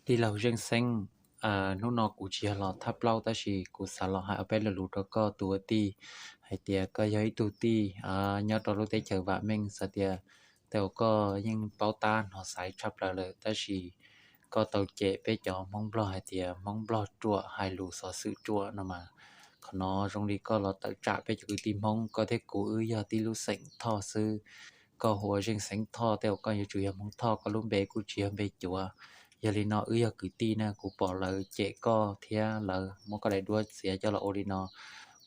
Tij laug Zeej Xeeb, hnub no kuv tsis yog los thab plaub tab sis kuv xav los hais ob peb lo lus rau koj tus ua tij hais tias koj yog ib tug tij nyob rau lub teb chaws vam meej, xav tias tej uas koj yeej paub tab hnov xaiv tshaj plaws lawm tab sis koj tau cem peb cov Hmoob Nplog hais tias Hmoob Nplog ruam, hais lus xov xwm ruam no mas qhov no zoo li koj los tawm tsam peb cov kwv tij Hmoob. Koj thiab kuv wb yog tib lub xeem Thoj xwb, koj hu ua Zeej Xeeb Thoj, tej uas koj yuav tsum yog Hmoob Thoj, koj lub npe kuj tsis yog npe cuav. Yog li no wb yog kwv tij na, kuv pom lawv cem koj thiab lawv muab koj daim duab txiav coj los ua li no,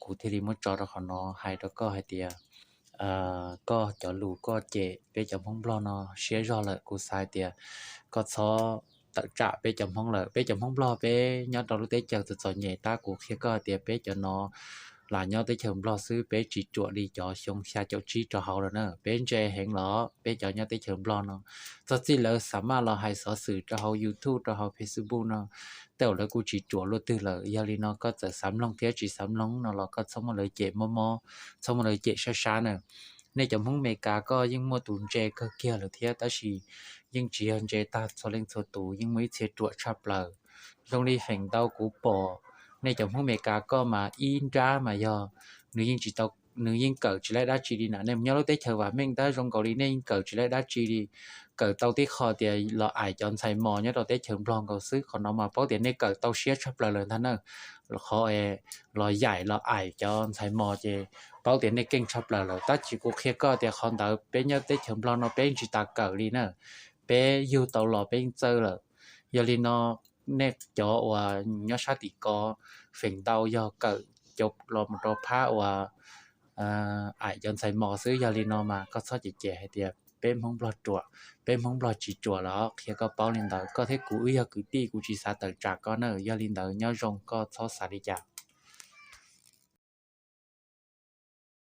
kuv thiaj li muab tso rau qhov no hais rau koj hais tias koj cov lus koj cem peb cov Hmoob Nplog no siab zog lawm, kuv xav hais tias koj txhob tawm tsam peb cov Hmoob lawm. Peb cov Hmoob Nplog peb nyob rau lub teb chaws txom txom nyem, tab kuv qhia koj hais tias peb cov no lam nyob teb chaws Nplog xwb, peb tsis ruam li cov xyoo xya caum tsib rau hauv lawm na, peb ntse heev los peb cov nyob teb chaws Nplog no. Txog txij lawv xav maj los hais xov xwm rau hauv YouTube rau hauv Facebook no, tej uas lawv kuj tsis ruam luaj twg lawm. Yog li no koj txawm xav mloog thiab tsis xav mloog no los koj txhob muab lawv cem mob mob, txhob muab lawv cem sab sab na. Nej cov Hmoob Amelikas koj yeej muaj tus ntse kawg kiag lawm thiab tab sis yeej tsis yog ntse tag txhua leej txhua tus, yeej muaj ib txhia ruam tshaj plaws. Zoo li feem ntau kuv pom nej cov Hmoob Amelikas koj mas ib nrab mas yog nws yeej tsis tau, nws yeej kawm tsis laib dab tsi li na. Nej mus nyob lub teb chaws vam meej tab zoo nkaus li nej yeej kawm tsis laib dab tsi li, kawm tau tib qho tias los aim cov ntxhais mos nyob rau teb chaws Nplog nkaus xwb. Qhov no mas paub tias nej kawm tau siab tshaj plaws lawm ntag na. Qhov los yaim los aim cov ntxhais mos ces paub tias nej keej tshaj plaws lawm, tab sis kuv qhia koj tias qhov ntawd peb nyob teb chaws Nplog no peb yeej tsis tas kawm li na, peb yug tau los peb yeej txawj lawm. Yog li no nej cov uas nyob sab tim ko feem ntau yog kawm cov los mus rau phab uas aim cov ntxhais mos xwb. Yog li no mas koj txhob cem cem hais tias peb Hmoob Nplog ruam, peb Hmoob Nplog tsis ruam los qhia koj paub li ntawd. Koj thiab kuv wb yog kwv tij, kuv tsis xav tawm tsam koj na. Yog li ntawd nyob zoo, koj txhob xav li cas.